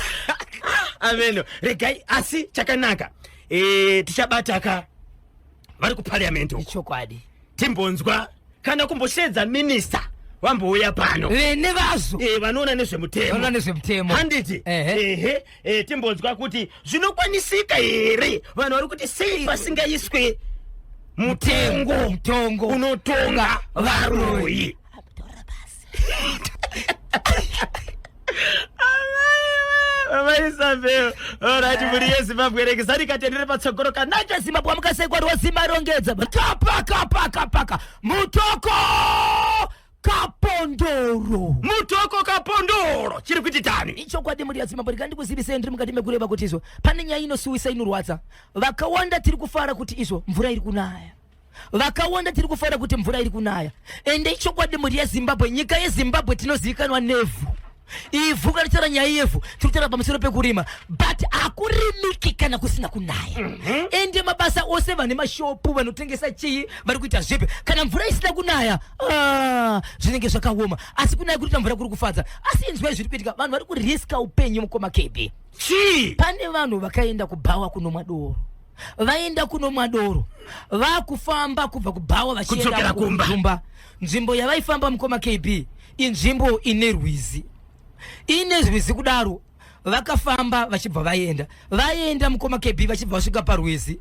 Ameno, regai, asi chakanaka, tichabata ka vari kuparliament uko. Chokwadi. Timbonzwa kana kumbosheedza minista vambouya pano. Vene vazvo. Vanoona nezvemutemo. Vanoona nezvemutemo. Handiti? Ehe. Ehe, timbonzwa kuti zvinokwanisika here. Vanhu vari kuti sei pasingaiswe mutengo Mutongo unotonga varoi? Mama Isabel, alright, mhuri yeZimbabwe, rekezani katendere patsogoro kana Nacha Zimbabwe, wamukasekwa rwosimarongedza kapa kapa kapa Mutoko Kapondoro. Mutoko Kapondoro, chiri kuti tani? Ichokwadi, mhuri yaZimbabwe, rikandikuzivisei, ndiri mukati mekureva kuti izvo pane nyaya inosuwisa, inorwadza. Vakawanda tiri kufara kuti izvo mvura iri kunaya. Vakawanda tiri kufara kuti mvura iri kunaya. Ende ichokwadi, mhuri yeZimbabwe, nyika yeZimbabwe tinozivikanwa nevhu. Ivhu, kana tichitaura nyaya yevhu, tiri kutaura pamusoro pekurima, but hakurimiki kana kusina kunaya. Ende mabasa ose, vane mashopu, vanotengesa chii, vari kuita zvipi kana mvura isina kunaya? Ah, zvinenge zvakaoma. Asi kunaya kuri kuita mvura kuri kufadza. Asi inzwai zviri kuitika, vanhu vari kuriska upenyu, mukoma KB. Chii? Pane vanhu vakaenda kubhawa kunomwa doro. Vaenda kunomwa doro, vakufamba kubva kubhawa Kudzokera vachienda kumba. Kumba. Nzvimbo yavaifamba, mukoma KB, inzvimbo ine rwizi. Ine rwizi kudaro, vakafamba vachibva vaenda, vaenda, mukoma KB, vachibva vasvika parwizi.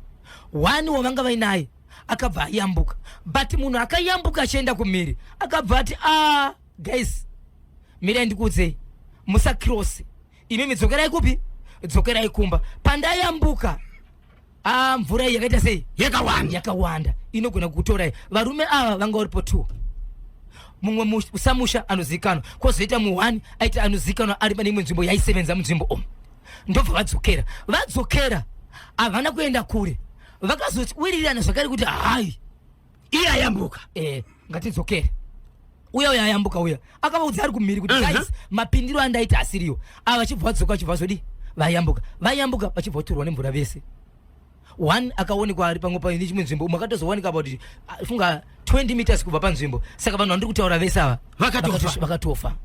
One wavanga vainaye akabva ayambuka, but munhu akayambuka achienda kumhiri akabva ati, "A guys, mirai ndikuudzei, musakrosi imimi, dzokerai kupi? Dzokerai kumba. Pandayambuka, a mvura iyi yakaita sei?" Yakawanda. Yakawanda, inogona kukutorai. Varume ava vanga varipo two. Mumwe samusha anozivikanwa, kwozoita muone aita anozivikanwa ari pane imwe nzvimbo yaisevenza munzvimbo umu. Ndobva vadzokera. Vadzokera, havana kuenda kure, vakazowirirana zvakare kuti hai, Iye ayambuka. Ngatidzokere. Uya uya ayambuka uya akavaudza ari kumhiri kuti, "Guys, mapindiro andaita asiriyo." Ava vachibva vadzoka, vachibva vazodi vayambuka. Vayambuka, vachibva vatorwa nemvura vese. One akaonekwa ari pamwe pane chimwe nzvimbo, umwe akatozowanika about funga 20 meters kubva panzvimbo. Saka vanhu vandiri kutaura vese ava Vakatofa. Vakatofa.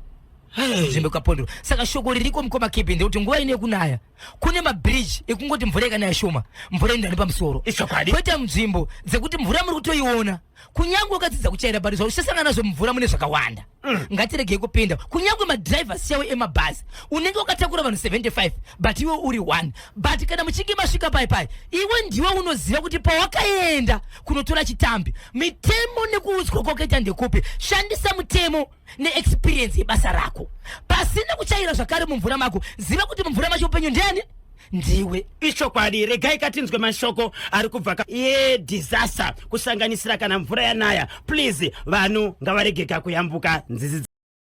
Hey. Nzvimbo Kapondoro. Saka shoko ririko, mukoma KB, ndekuti nguva ino yekunaya kune mabridge ekungoti mvura ikanaya shoma, mvura inoenda nepamusoro. Ichokwadi. Kwete nzvimbo dzekuti mvura muri kutoiona. Kunyange ukadzidza kuchaira, but zvausasangana nazvo mumvura mune zvakawanda. Ngatiregei kupinda. Kunyange madrivers chaiwo emabhazi, unenge wakatakura vanhu 75, but iwe uri one. But kana muchinge masvika pai pai, iwe ndiwe unoziva kuti pawakaenda kunotora chitambi, mitemo nekuudzwa kwakaita ndekupi. Shandisa mutemo neexperience yebasa rako pasina kuchaira zvakare mumvura mako. Ziva kuti mumvura macho upenyu ndiani? Ndiwe. Ichokwadi. Regai katinzwe mashoko ari kubva yedisaster, kusanganisira kana mvura yanaya. Please, vanhu ngavaregeka kuyambuka nzizi.